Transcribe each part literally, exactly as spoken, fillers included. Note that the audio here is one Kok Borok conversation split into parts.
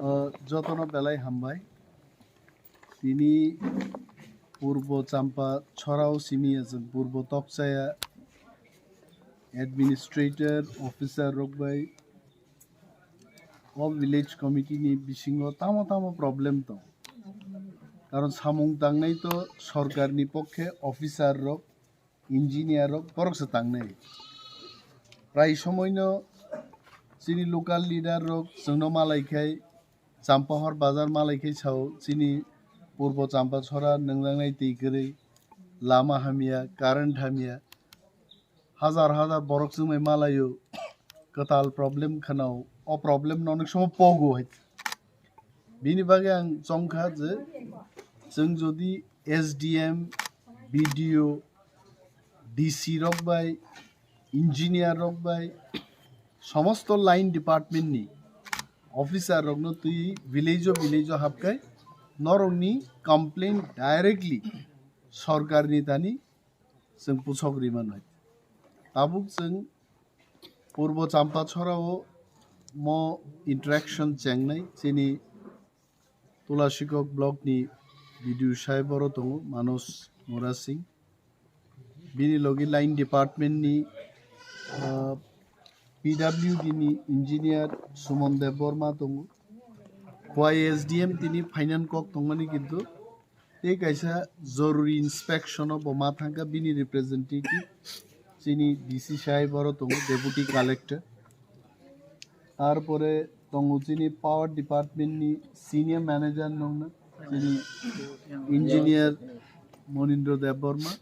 O, jotono belai hambai. Tini Purbo Champa Chorao simi ya chwng Purbo Tokchaya administrator, officer rok bai o village committee ni bisingo tamo tamo problem tong. Karon samung tangnai to sorkar ni pokhe officer rok, engineer rok borok se tangnai. Prai somoi no chini local leader rok chwngno malai khai, Champahor bazar malai khai sao chini Purbo Champa Chora nungjaknai twi kwrwi, lama hamya, current hamya, hajar hajar borok chwngbai malaio, kwtal problem khwnao, o problem no onek somo pogo hai. Bini bagwi ang chongkha je chwng jodi S D M, B D O, D C rok bai, engineer rok bai, somosto line department ni officer rokno twi village o village o hapkai norokni complaint directly sorkar ni thani chwng puchok ri mano. Tabuk chwng Purbo Champa Chorao mo interaction chengnai chini Tulashikok block ni B D O sahib oro tongo Manoj Murasing. Bini logi line department ni, ah, P W D ni engineer Suman Debbarma tongo. Khowai S D M tini finance kok tongmani kintu tei kaisa joruri inspection o bo ma thangkha bini representative chini D C sahib oro tongo, deputy collector. Tarpore tongo chini power department ni senior manager nongna chini engineer Monindra Debbarma.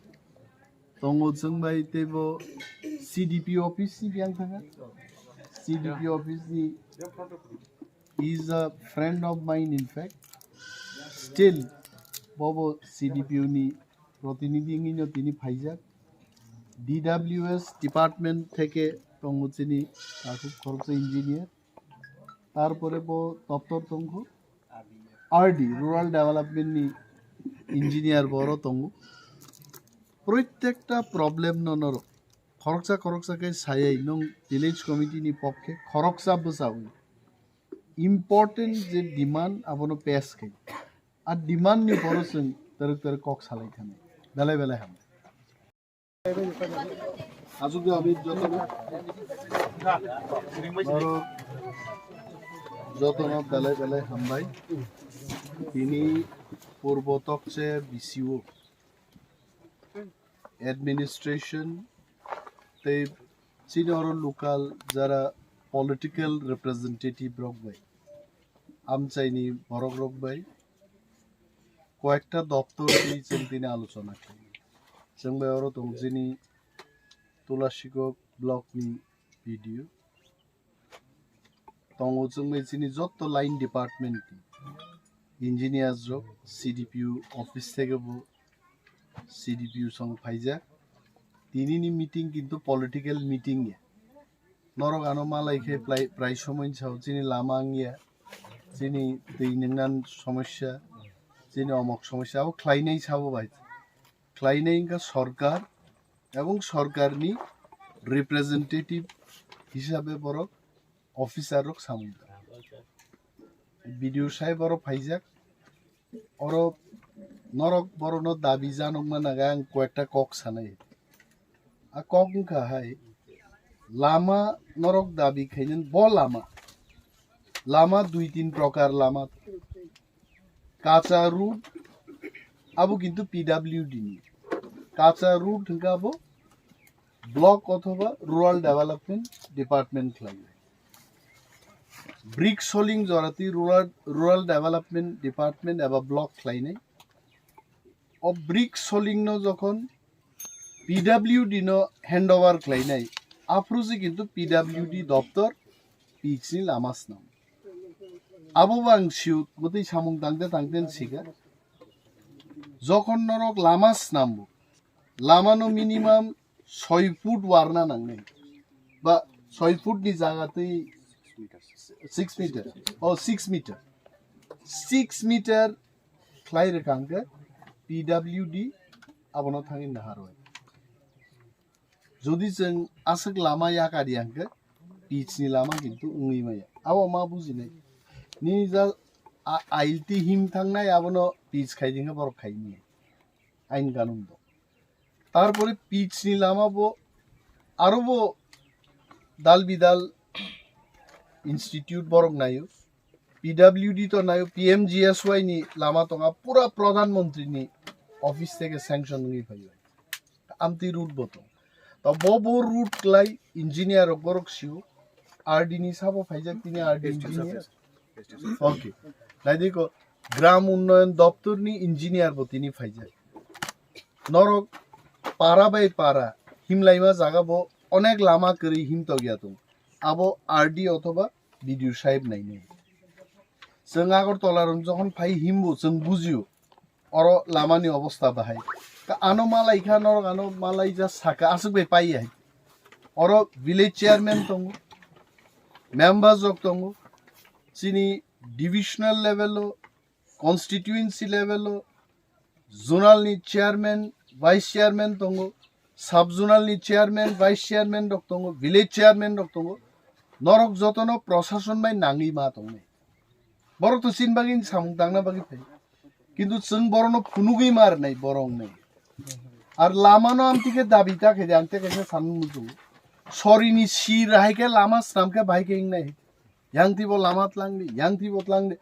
Tongo chwng bai teibo C D P office ni biyang thangkha. C D P office ni is a friend of mine in fact. Still bobo C D P O ni protinidhi wngwi no tini phaijak. D W S department theke tongo chini takhuk khoroksa engineer. Tarpore bo doptor tongkho R D, Rural Development ni engineer bo oro tongo. Proitekta problem no norok khoroksa khoroksa khe sayai nwng village committee ni pokhe khoroksa bwchawi important je demand abono pass khai. A demand ni poro chwng twrwk twrwk kok salai thani. Belai belai ham. Aswk je ami jotono, oro jotono belai belai hambai. Tini Purbo Tokche B C O, administration tei chini oro local jara political representative rok bai, amchaini borok rok bai koyekta doptor twi chwng tini alochona khlai. Chwng bai oro tong chini Tulashikok block ni B D O. Tongo chwng bai chini jotto line department ni engineers rok, C D P O office theke bo C D P O song phaijak. Tini ni meeting kintu political meeting ya. Norok ano malai khe prai, prai somoi sao chini lama wngya, chini twi nwngnan somosya, chini omok somosya, abo khlainai sabo bai. Khlainai wngkha sorkar, ebong sorkarni representative hisabe borok officer rok samung tang. B D O sahib oro phaijak, oro norok borokno dabi janokma naga ang koyekta kok sanai. A kok wngkha hai, lama norok dabi khainani bo lama, lama dui tin prokar lama. Kacha road abo kintu P W D ni. Kacha road hwnkhe abo block othoba rural development department khlai. Brick soling joratwi rural, rural development department eba block khlainai. O brick soling no jokhon P W D no handover khlainai, aphuru se kintu P W D doptor pitch ni lama swnam. Abo bo ang siyut bwtwi samung tangte tangte sikha. Jokhon norok lama swnambo, lama no minimum soi foot warna nangnai, ba soi foot ni jaga twi six meter, oh, six meter, six meter khlai rwkha hwnkhe P W D abono thangwi naharwi. Jodi chwng aswk lama yakar ya hwnkhe pitch ni lama kintu wngwi maya. Abo ma bujinai. Nini ja a-, ailti him thangnai abono pitch khai dingkhe borok khaini. Ain kanun do. Tarpore pitch ni lama bo aro bo dal bidal institute borok naio. P W D to naio, P M G S Y ni lama tonga, pura Pradhan Mantri ni office theke sanction wngwi phaio. Amtwi route bo tong. To bo bo route klai engineer rok borok sio. R D ni sabo phaijak tini R D engineer. Okay. Naidi ko Gram Unnayan Doptor ni engineer bo tini phaijak. Norok para bai para himlaima jaga bo onek lama kwrwi him tokya tong. Abo R D othoba B D O sahib nainai. Chwng Agartala rok jokhon phai himbo chwng bujio. Oro lamani obostha bahai. Ka ano malai kha, norok ano malai ja saka aswk bai pai hai. Oro village chairman tongo, members rok tongo, chini divisional level o, constituency level o, zonal ni chairman, vice chairman tongo, sub zonal ni chairman, vice chairman rok tongo, village chairman rok tongo. Norok jotono prosason bai nangwi ma tongnai. Borok to chini bagwi samung tangna bagwi phai. Kintu chwng borokno phunugwi ma rwnai borok wngnai. Ar lamano amtwi khe dabi ta khe de, ang tei kaisa sanmung muchungo. Sorini sir hai khe lama swnam khe bahai khe wngnai. Yang twi bo lama tlang di, yang twi bo tlang di.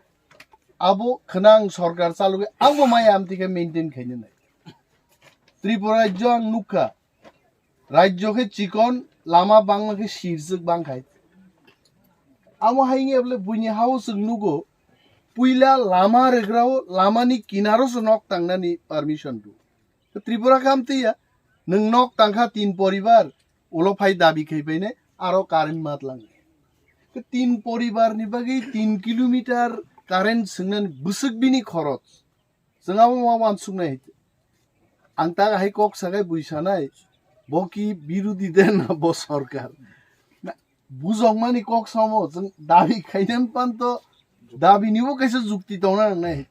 Abo khwnang sorkar chalugwi ang bo maya amtwi khe maintain khaina nai. Tripura rajyo ang nukha. Rajyo khe chikon, lama bangma khe sirjwk bang khai. Amo hai wngya bole buini hao chwng nugo, puila lama rwgrao lamani kinaro se nok tangnani permission rw. Tripura khe amtwi ya, nwng nok tangkha tin poribar, ulo phai dabi khai phainai, aro current ma tlang. Tin poribar ni bagwi tin kilometer current swngnani bwswk bini khoroch. Chwng abo ma wansuknai hai. Ang ta hai kok sakai bui sanai, bo ki birodi de na bo sorkar. Na, bujokmani kok samo, chwng dabi khainani panto, dabi nibo kaisa jukti tongna nangnai.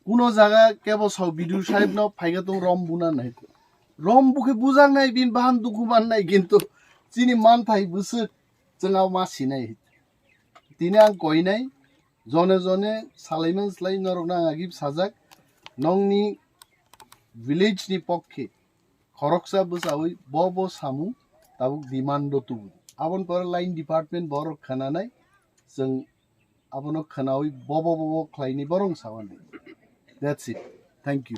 Kuno jaga kebo sao B D O sahib no phaika tong rom buna nai. Rom bukhe bujaknai bin bahan dukhu mannai kintu chini manthai bwswk chwng abo ma sinai. Tini ang koinai, jone jone salaimani slai norokno ang agib sajak, nongni village ni pokkhe khoroksa bwchaui bo bo samung tabuk demand o tubu. Aboni pore line department borok khwnanai, chwng abono khwnaui bobo bobo khlaini borok sawanai. That's it. Thank you.